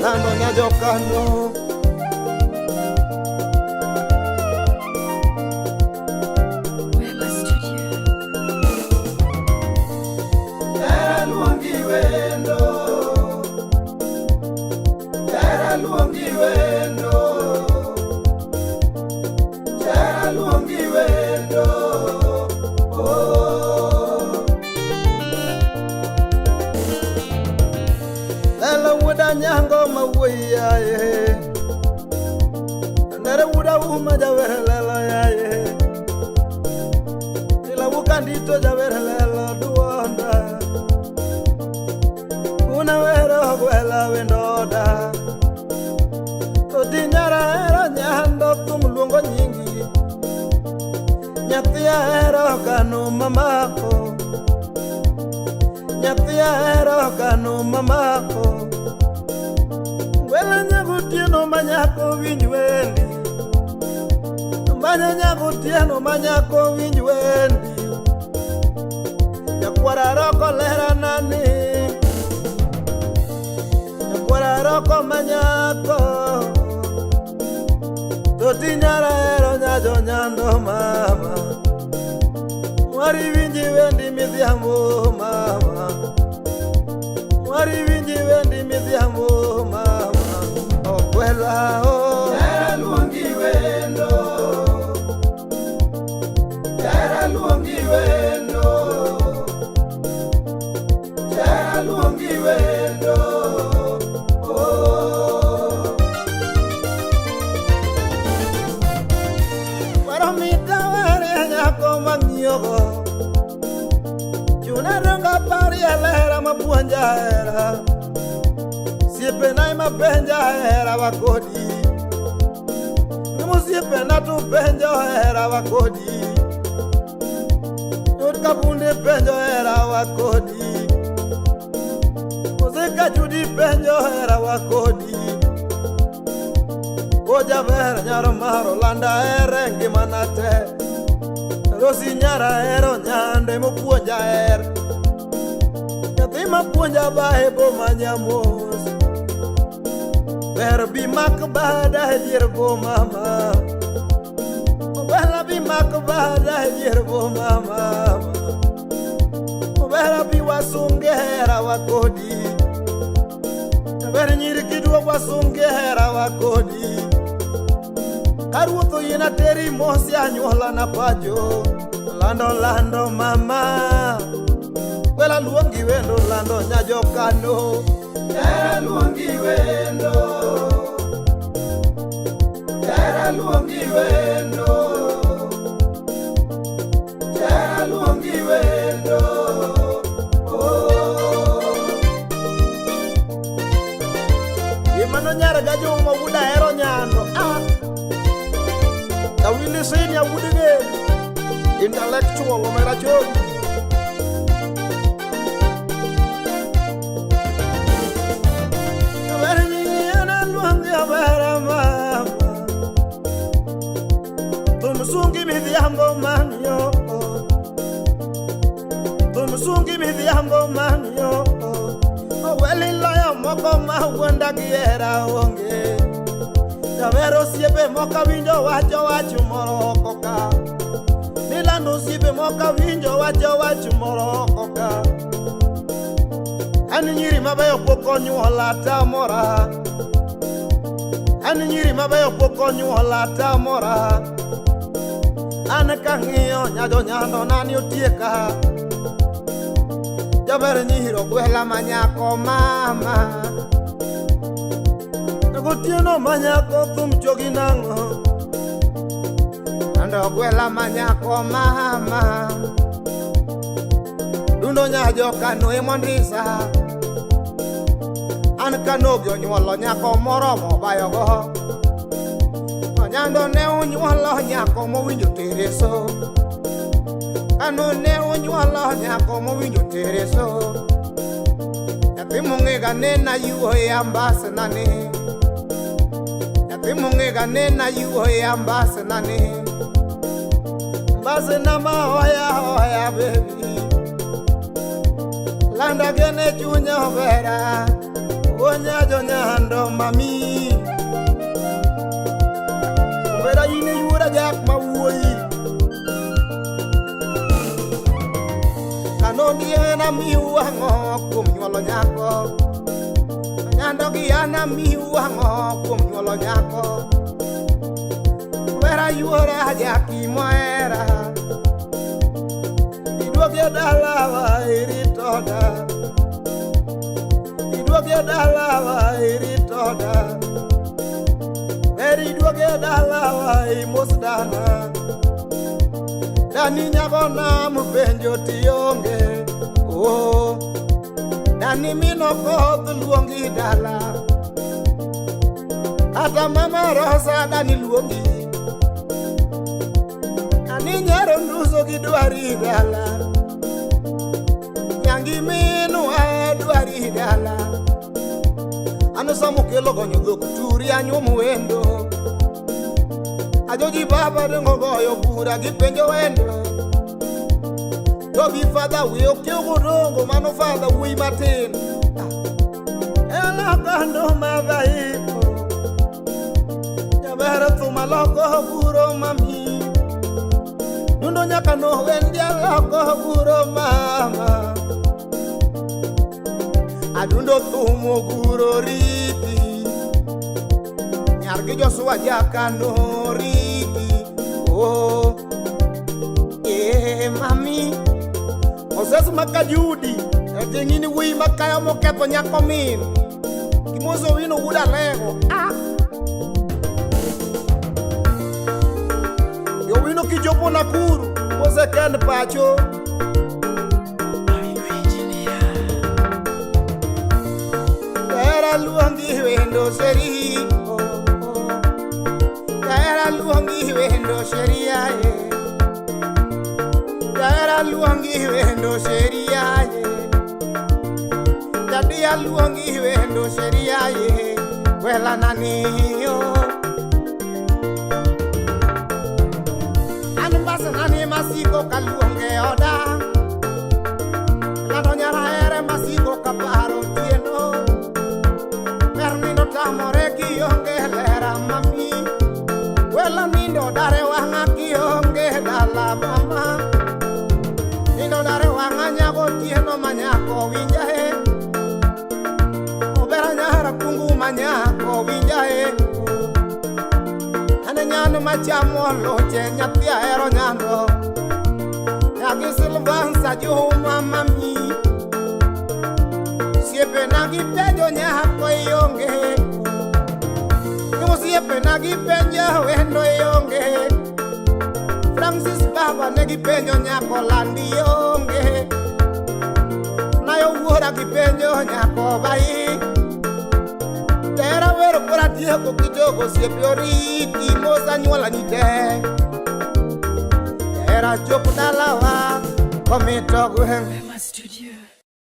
Lando nyajokano. Wema Studio. Jahera luongi wendo, Jahera luongi wendo, Jahera luongi wendo. Oh. Lela wuoda nyango ma wuoyi yaye, Nere wuoda uma jawer lela yaye, Ila wukandito jawer lela duonda. Una wero gwela wendoda To di nyara hero nyando thum luongo nyingi Nyathi ahero kano mamako Nyathi ahero kano mamako Gwela nyagotieno manyako winj wendi Manya nyagotieno manyako winj wendi Nyakwara roko lera nani Nyakwara roko manyako Toti nyara hero nyajo nyando mama Mwari winji wendi midhiambo mama Mwari winji wendi midhiambo mama Ogwela o Jahera luongi wendo Jahera luongi wendo Jahera luongi wendo Oh Waromita were nyako mang'iyogo Chuna donga pari lera mapuonja hera Siepena ema penja hera wakodi Nimosiepena to penjo hera wakodi Yot kabunde penjo hera wakodi Oseka chudi penjo hera wakodi Ojaber nyaro maro landa here ngimana te Rosi nyara hero nyande mopuonja her Nyathi mapuonja bae boma nyamos Ber bi mak bada e dier boma ma Bela bi mak bada e dier boma ma Bela bi wasunge hera wakodi Ber nyiri kiduog wasunge hera wakodi Ka ruoth oyiena teri mosi anyuola na pacho Lando lando mama Wela luongi wendo lando nyajokano Jahera luongi wendo Jahera luongi wendo Jahera luongi wendo Oh Gimano nyar gajuma wuda hero nyando ah Kawili senior wudige Intellectual omera choni Ber nyiena luongi abera mama Thum sungi midhiambo manyo Thum sungi midhiambo manyo Oweli loyo moko ma wuonda gi hera onge Jaber osiepe moko awinjo wacho wach moro oko ka Nilando osiepe moko awinjo wacho wach moro oko ka An nyiri mabeyo pok onyuola tamora An nyiri mabeyo pok onyuola tamora An kang'iyo nyajo nyando nani otieka Jaber nyiro gwela manyako mama Gotieno manyako thum chogi nang'o Ando gwela manyako mama Dundo nyajo kano emondisa An kanogi onyuolo nyako moromo bayogo Onyando ne onyuolo nyako mowinjo tereso Kano ne onyuolo nyako mowinjo tereso Nyathi mong'ega ne nayuoye ambasna ni Nyathi mong'ega ne nayuoye ambasna ni Mbasna ma hoya hoya baby Landa gene chunya obera. Onya jonyando mami. Obera in e yuora jak ma wuoyi. Kanondi en amiu ang'o kuom nyuolo nyako. Nyando gi an amiu ang'o kuom nyuolo nyako. Obera yuora jaki mohera. Iduogi e dalawa iritoda. Iduogi e dalawa iritoda. Ber iduogi e dalawa imos dana. Dani nyagona mopenjo tionge. Oh. Dani mino koth luongi dala. Kata mama Rosa dani luongi. Dani nyaro nduso gi dwari dala. Nyangi minwa dwari dala. Ano samokelo gonyo dhok turi anyuom wendo. Ajoji baba dongo goyo bura gipenjo wendo. To bi fadha wi ok odongo mano fadha wuoyi matin. Elokando madhaiko. Jaber thuma loko guro mami. Dundo nyaka no wendi aloko guro mama. Adundo thumo guro riti. Nyar gi Joshua jaka no riti. Oh. Eh mami. Moses Makajudi. Eting'ini wuoyi makayo moketho nyako min. Gimoso wino wuod Alego. Ah. Jowino kichopo Nakuru, mose kend pacho. Jahera luongi wendo sheri. Oh, oh. Jahera luongi wendo sheria ye. Jahera luongi wendo sheria ye. Jadia luongi wendo sheria ye. Wela nani yo. An mbasa nani masiko kaluonge oda. Ng'ato nyara here masiko kaparo otieno. Ber nindo tamore kionge lera mami. Welo nindo dare wang'a kionge dala mama. Nindo dare wang'a nyago otieno manyako winja he. Obera nyara kungu manyako winja he. Ane nyano machamo loche nyathi ahero nyando. Nyagi Silvansa Juma mami. Osiepena gipenjo nyako ionge. Osiepena gipenjo wendo ionge. Francis baba ne gipenjo nyako landi ionge. Nayo wuora gipenjo nyako bai. Tera wero kora tieko kijogo osiepe oriti mosa nyuola ni te. Tera chop dalawa komito gweng'. Wema Studio.